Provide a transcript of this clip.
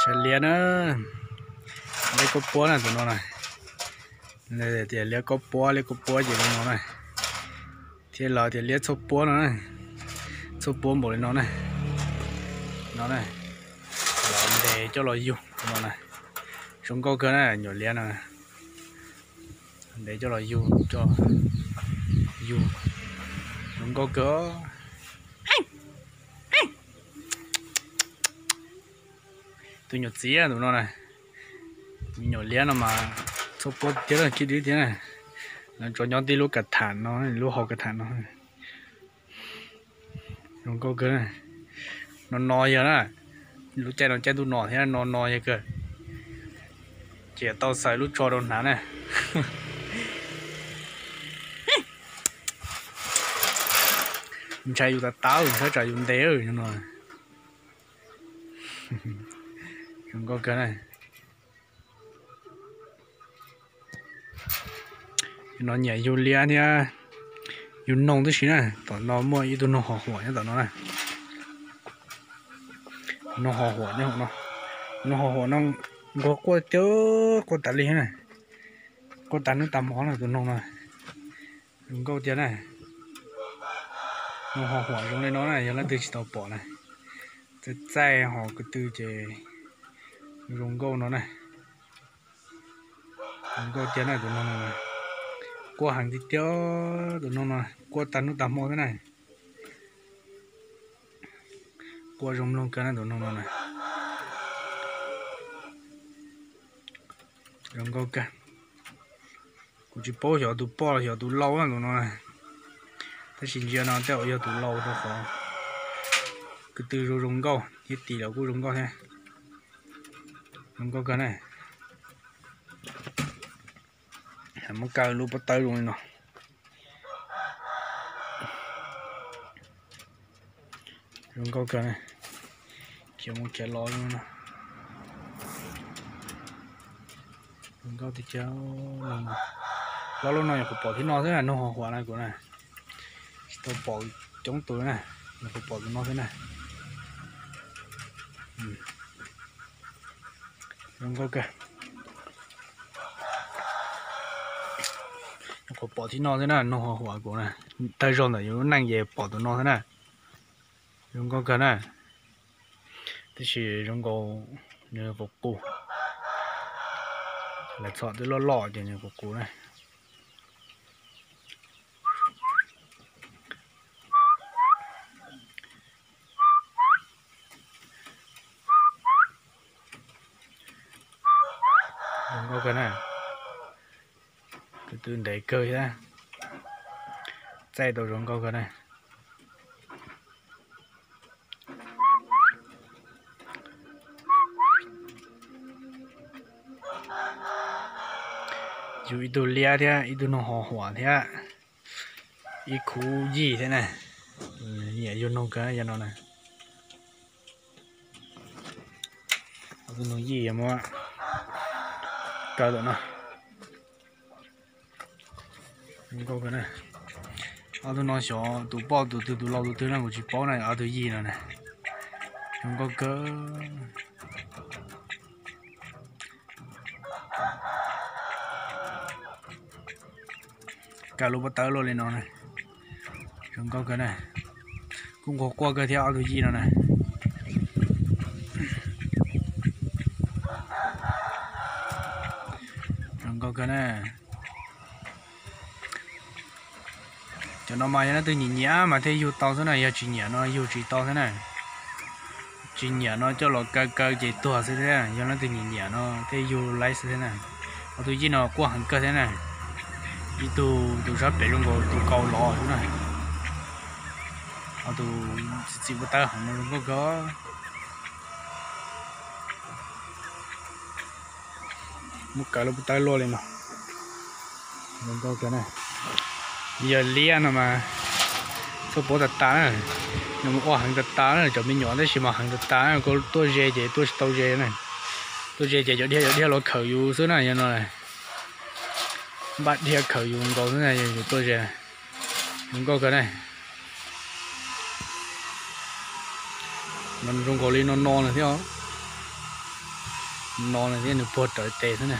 Saib liab na, liab kaub puab na tus no na. Tias liab kaub puab, liab kaub puab ces li no na. Thiab lawv tias liab txhuaj puab no, txhuaj puab npaum li no na. No na, lawv ntes coj los yug no na. Zoo nkauj kawg na, nyuam liab no. Ntes coj los yug, yug, zoo nkauj kawg. Tus nyuam txiv tus no na, me nyuam liab no mas txhuaj puab tiag tiag thiab na. Lawv tsuas nyob tib lub kav tham no, lub hau kav tham no. Zoo nkauj kawg. No no yog na, lub caij no caij ntuj no thiab, no no yog kawg. Ces tau xaws lub tsho rau hnav na. Ntshai yus tas tas, ntshai tsam yus ntes no. Zoo nkauj kawg na. No nyiam yug liab thiab yug noog tib si na. Tom no muaj ib tug noog ho huam nyob tom no na. Noog ho huam nyob hauv no. Noog ho huam no nquag quaj tiag, quaj tas li na. Quaj tas hnub tas hmo na tus noog no. Zoo nkauj tiag na. Noog ho huam zoo li no na, yog leej twg tsis tau pom na, txaij txaij ho ko tw ces zoo nkauj no na. Zoo nkauj tiag na tus noog no. Quaj heev tiag tiag, tus noog no quaj tag hnub tag hmo thiab na. Quaj zoo mloog kawg na tus noog no na. Zoo nkauj kawg. Kuv tsis paub xyov tus poj los xyov tus lau na tus no na. Tab sis ntsia no tej zaum yog tus lau rau qhov ko tw zoo zoo nkauj thiab tis los kuj zoo nkauj thiab. Zoo nkauj kawg na. Muab kaw lub pob tawb zoo li no. Zoo nkauj kawg na. Khiav mus khiav los zoo no. Zoo nkauj tiag tiag. Lub no nyuam qhuav pom thib no xwb na, noog ho huam na kuv na. Tsis tau pom coob tus na, nyuam qhuav pom tus no xwb na. Zoo nkauj kawg. Nyuam qhuav pom thib no xwb na, noog ho huam kuv na. Tawg zog ntawm yus lub neej ces pom tus no xwb na. Zoo nkauj kawg na. Tab sis zoo nkaus nws qus qus. Lawv txhom twb loj loj ces nws qus qus na. Zoo nkauj kawg na. Tus twg ntev kawg thiab. Txaij tau zoo nkauj kawg na. Yug ib tug liab thiab ib tug noog ho huam thiab ib khub yij thiab na. Nyiam yug noog kawg yog no na. Ob tug noog yij muab kaw tom no. Zoo nkauj kawg na. Ob tug no xyov tus poj tus twg tus lau tus twg na kuv tsis paub na, ob tug yij no na. Zoo nkauj kawg. Kaw lub pob tawb luaj li no na. Zoo nkauj kawg na. Kuj nquag quaj kawg thiab ob tug yij no na. Zoo nkauj kawg na. Cov no mas yog leej twg nyiam nyiam mas thiaj yug tau xwb na, yog tsis nyiam no yug tsis tau xwb na. Tsis nyiam no coj los kaw kaw ces tuag xwb thiab, yog leej twg nyiam nyiam no thiaj yug laib xwb thiab na. Ob tug yij no quaj heev kawg thiab na. Ib tug tus sab pem zoo nkaus tus kaus lov xwb na. Ob tug txiv txiv pob tawb heev no zoo nkauj kawg. Muab kaw lub pob tawb luaj li no. Zoo nkauj kawg na. Yog liab no mas txhob puab tas tas na. Nws mus ua heev tas tas na, cov me nyuam tab sis mas heev tas tas na, koj tuaj ze ces tuaj tsis tau ze na. Tuaj ze ces cov dhia cov dhia los khawm yus xwb na, yog no npaj dhia khawm yus nkaus xwb na, yog yus tuaj ze. Zoo nkauj kawg na. Zoo nkaus li no no lawm thiab os. No thiab nws puag rawv tes xwb na.